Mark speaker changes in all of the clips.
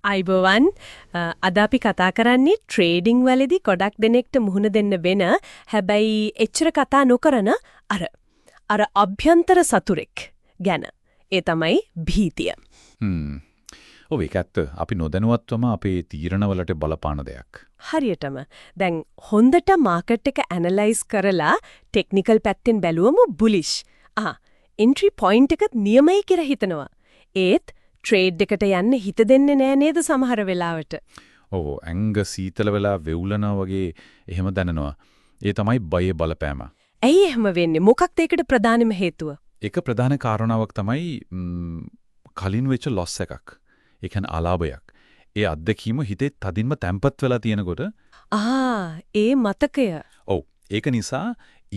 Speaker 1: ආයුබෝවන්. අද අපි කතා කරන්නේ ට්‍රේඩින් වලදී ගොඩක් දෙනෙක්ට මුහුණ දෙන්න වෙන, හැබැයි එච්චර කතා නොකරන අර අර අභ්‍යන්තර සතුරෙක් ගැන. ඒ තමයි භීතිය.
Speaker 2: හ්ම්. ඔව්, ඒක ඇත්ත. අපි නොදැනුවත්වම අපේ තීරණවලට බලපාන දෙයක්.
Speaker 1: හරියටම. දැන් හොඳට මාකට් එක ඇනලයිස් කරලා ටෙක්නිකල් පැත්තෙන් බැලුවම බුලිෂ්. එන්ට්‍රි පොයින්ට් එකත් නියමයි කියලා හිතනවා. ඒත් ට්‍රේඩ් එකට යන්න හිත දෙන්නේ නෑ නේද සමහර වෙලාවට?
Speaker 2: ඔව්, ඇඟ සීතල වෙලා වෙවුලනවා වගේ එහෙම දැනෙනවා. ඒ තමයි බයේ බලපෑම.
Speaker 1: ඇයි එහෙම වෙන්නේ? මොකක්ද ඒකට ප්‍රධානම හේතුව?
Speaker 2: ඒක ප්‍රධාන කාරණාවක් තමයි කලින් වෙච්ච ලොස් එකක්. ඒ කියන්නේ අලාභයක්. ඒ අත්දැකීම හිතේ තදින්ම තැම්පත් වෙලා තියෙනකොට
Speaker 1: ඒ මතකය.
Speaker 2: ඔව්, ඒක නිසා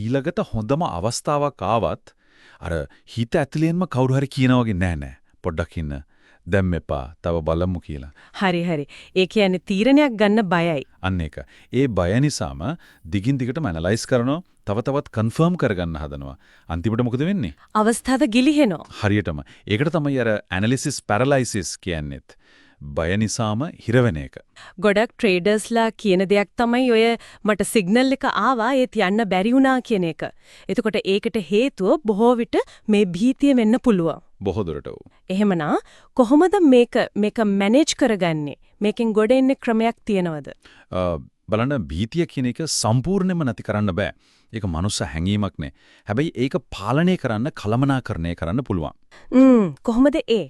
Speaker 2: ඊළඟට හොඳම අවස්ථාවක් ආවත් අර හිත ඇතුලෙන්ම කවුරු හරි කියනා වගේ, නෑ නෑ, පොඩ්ඩක් ඉන්න. දැන් එපා. තව බලමු කියලා.
Speaker 1: හරි හරි. ඒ කියන්නේ තීරණයක් ගන්න බයයි.
Speaker 2: අන්න ඒක. ඒ බය නිසාම දිගින් දිගටම ඇනලයිස් කරනවා, තව තවත් කන්ෆර්ම් කරගන්න හදනවා. අන්තිමට මොකද වෙන්නේ?
Speaker 1: අවස්ථාව ගිලිහෙනවා.
Speaker 2: හරියටම. ඒකට තමයි අර ඇනලිසිස් පැරලයිසිස් කියන්නේත්. බය නිසාම හිර වෙන එක.
Speaker 1: ගොඩක් ට්‍රේඩර්ස්ලා කියන දෙයක් තමයි ඔය මට සිග්නල් එක ආවා, ඒත් යන්න බැරි වුණා කියන එක. එතකොට ඒකට හේතුව බොහෝ විට මේ භීතිය වෙන්න පුළුවන්.
Speaker 2: බොහෝ දුරට ඔව්.
Speaker 1: එහෙමනම් කොහොමද මේක මේක මැනේජ් කරගන්නේ? මේකෙන් ගොඩ එන්න ක්‍රමයක් තියනවද?
Speaker 2: බලන්න, භීතිය කියන එක සම්පූර්ණයෙන්ම නැති කරන්න බෑ. ඒක මනුස්ස හැඟීමක් නේ. හැබැයි ඒක පාලනය කරන්න, කළමනාකරණය කරන්න පුළුවන්.
Speaker 1: කොහොමද ඒ?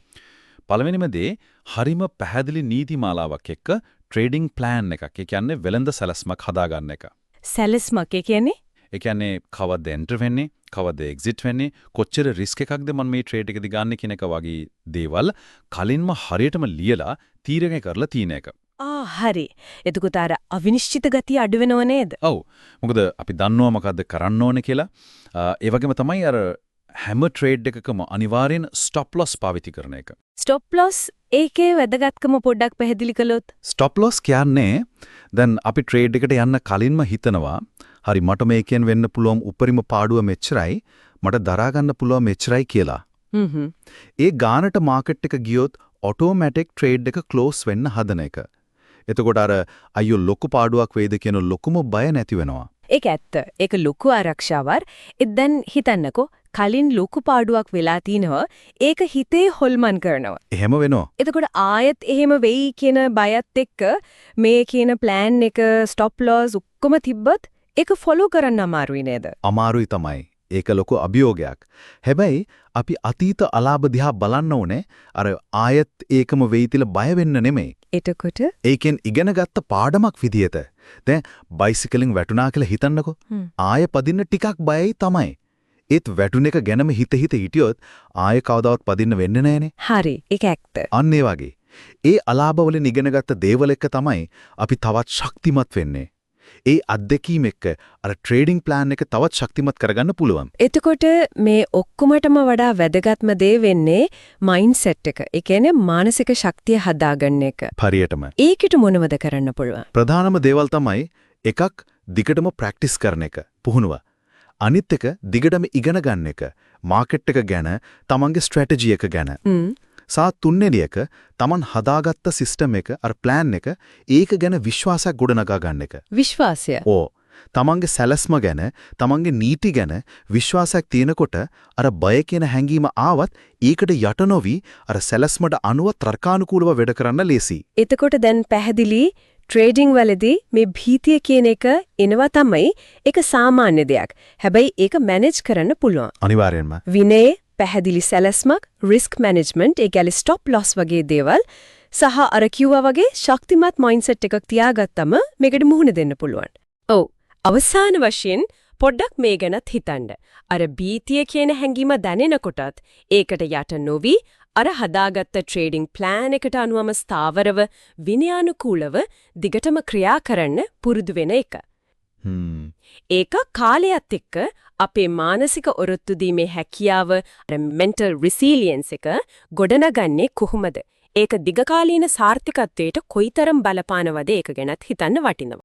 Speaker 2: පළවෙනිම දේ, හරිම පැහැදිලි නීති මාලාවක් එක්ක ට්‍රේඩින් ප්ලෑන් එකක්. ඒ කියන්නේ වෙළඳ සැලැස්මක් හදාගන්න එක.
Speaker 1: සැලැස්මක්, ඒ කියන්නේ?
Speaker 2: ඒ කියන්නේ කවද්ද එන්ටර් වෙන්නේ, කවද්ද එක්සිට් වෙන්නේ, කොච්චර රිස්ක් එකක්ද මම මේ ට්‍රේඩ් එකේදී ගන්නෙ කියන එක වගේ දේවල් කලින්ම හරියටම ලියලා තීරණය කරලා තියෙන එක.
Speaker 1: ආ හරි. එතකොට අර අවිනිශ්චිත ගතිය අඩු වෙනව නේද?
Speaker 2: ඔව්. මොකද අපි දන්නවා මොකද්ද කරන්න ඕනේ කියලා. ඒ වගේම තමයි අර හැම ට්‍රේඩ් එකකම අනිවාර්යෙන් ස්ටොප් ලොස් පාවිච්චි කරන එක.
Speaker 1: ස්ටොප් ලොස්, ඒකේ වැදගත්කම පොඩ්ඩක් පැහැදිලි කළොත්?
Speaker 2: ස්ටොප් ලොස් කියන්නේ දැන් අපි ට්‍රේඩ් එකට යන්න කලින්ම හිතනවා, හරි, මට මේකෙන් වෙන්න පුළුවන් උපරිම පාඩුව මෙච්චරයි, මට දරා ගන්න පුළුවන් මෙච්චරයි කියලා.
Speaker 1: හ්ම් හ්ම්.
Speaker 2: ඒ ගානට මාකට් එක ගියොත් ඔටෝමැටික් ට්‍රේඩ් එක ක්ලෝස් වෙන්න හදන එක. එතකොට අර අයියෝ ලොකු පාඩුවක් වෙයිද කියන ලොකුම බය නැති වෙනවා.
Speaker 1: ඒක ඇත්ත. ඒක ලොකු ආරක්ෂාවක්. ඒත් දැන් හිතන්නකෝ, කලින් ලොකු පාඩුවක් වෙලා තිනවා. ඒක හිතේ හොල්මන් කරනවා.
Speaker 2: එහෙම වෙනවා.
Speaker 1: එතකොට ආයෙත් එහෙම වෙයි කියන බයත් එක්ක මේ කියන ප්ලෑන් එක, ස්ටොප් ලොස් ඔක්කොම තිබ්බත් ඒක ෆලෝ කරන්න අමාරුයි නේද?
Speaker 2: අමාරුයි තමයි. ඒක ලොකු අභියෝගයක්. හැබැයි අපි අතීත අලාභ දිහා බලන්න ඕනේ, අර ආයෙත් ඒකම වෙයි කියලා බය වෙන්න නෙමෙයි.
Speaker 1: එතකොට?
Speaker 2: ඒකෙන් ඉගෙනගත්ත පාඩමක් විදියට. දැන් බයිසිකලෙන් වැටුණා කියලා හිතන්නකෝ. ආයෙ පදින්න ටිකක් බයයි තමයි. ඒත් වැටුන එක ගැනම හිත හිත හිටියොත් ආයෙ කවදාවත් පදින්න වෙන්නේ නෑනේ.
Speaker 1: හරි. ඒක ඇත්ත.
Speaker 2: අන්න ඒ වගේ. ඒ අලාභ වලින් ඉගෙනගත්ත දේවල් එක්ක තමයි අපි තවත් ශක්තිමත් වෙන්නේ. ඒ අත්දැකීම එක්ක අර ට්‍රේඩින් ප්ලෑන් එක තවත් ශක්තිමත් කරගන්න පුළුවන්.
Speaker 1: එතකොට මේ ඔක්කොමටම වඩා වැදගත්ම දේ වෙන්නේ මයින්ඩ්සෙට් එක. ඒ කියන්නේ මානසික ශක්තිය හදාගන්න එක.
Speaker 2: හරියටම.
Speaker 1: ඒකට මොනවද කරන්න පුළුවන්?
Speaker 2: ප්‍රධානම දේවල් තමයි එකක් දිගටම ප්‍රැක්ටිස් කරන එක, පුහුණුව. අනිත් එක දිගටම ඉගෙන ගන්න එක, මාකට් එක ගැන, තමන්ගේ ස්ට්‍රැටජි එක ගැන. සහ තුන්වෙනි එක තමන් හදාගත්ත සිස්ටම් එක, අර ප්ලෑන් එක, ඒක ගැන විශ්වාසයක් ගොඩනගා ගන්න එක.
Speaker 1: විශ්වාසය.
Speaker 2: ඕ. තමන්ගේ සැලැස්ම ගැන, තමන්ගේ නීති ගැන විශ්වාසයක් තියෙනකොට අර බය කියන හැඟීම ආවත් ඒකට යට නොවි අර සැලැස්මට අනුව තර්කානුකූලව වැඩ කරන්න ලේසි.
Speaker 1: එතකොට දැන් පැහැදිලි, ට්‍රේඩින් වලදී මේ භීතිය කියන එක එනවා තමයි. ඒක සාමාන්‍ය දෙයක්. හැබැයි ඒක මැනේජ් කරන්න පුළුවන්.
Speaker 2: අනිවාර්යෙන්ම.
Speaker 1: විනය, පැහැදිලි සැලැස්මක්, රිස්ක් මැනේජ්මන්ට්, ඒ කියන්නේ ස්ටොප් ලොස් වගේ දේවල් සහ අර කිව්වා වගේ ශක්තිමත් මයින්ඩ්සෙට් එකක් තියාගත්තම මේකට මුහුණ දෙන්න පුළුවන්. ඔව්. අවසාන වශයෙන් පොඩ්ඩක් මේ ගැනත් හිතන්න. අර භීතිය කියන හැඟීම දැනෙනකොටත් ඒකට යට නොවි අර හදාගත්ත ට්‍රේඩින් ප්ලෑන් එකට අනුවම ස්ථාවරව, විනයානුකූලව දිගටම ක්‍රියා කරන්න පුරුදු වෙන එක. ඒක කාලයත් එක්ක අපේ මානසික ඔරොත්තු දීමේ හැකියාව, අර මෙන්ටල් රෙසිලියන්ස් එක ගොඩනගන්නේ කොහොමද? ඒක දිගකාලීන සාර්ථකත්වයට කොයිතරම් බලපානවද, ඒක ගැනත් හිතන්න වටිනවා.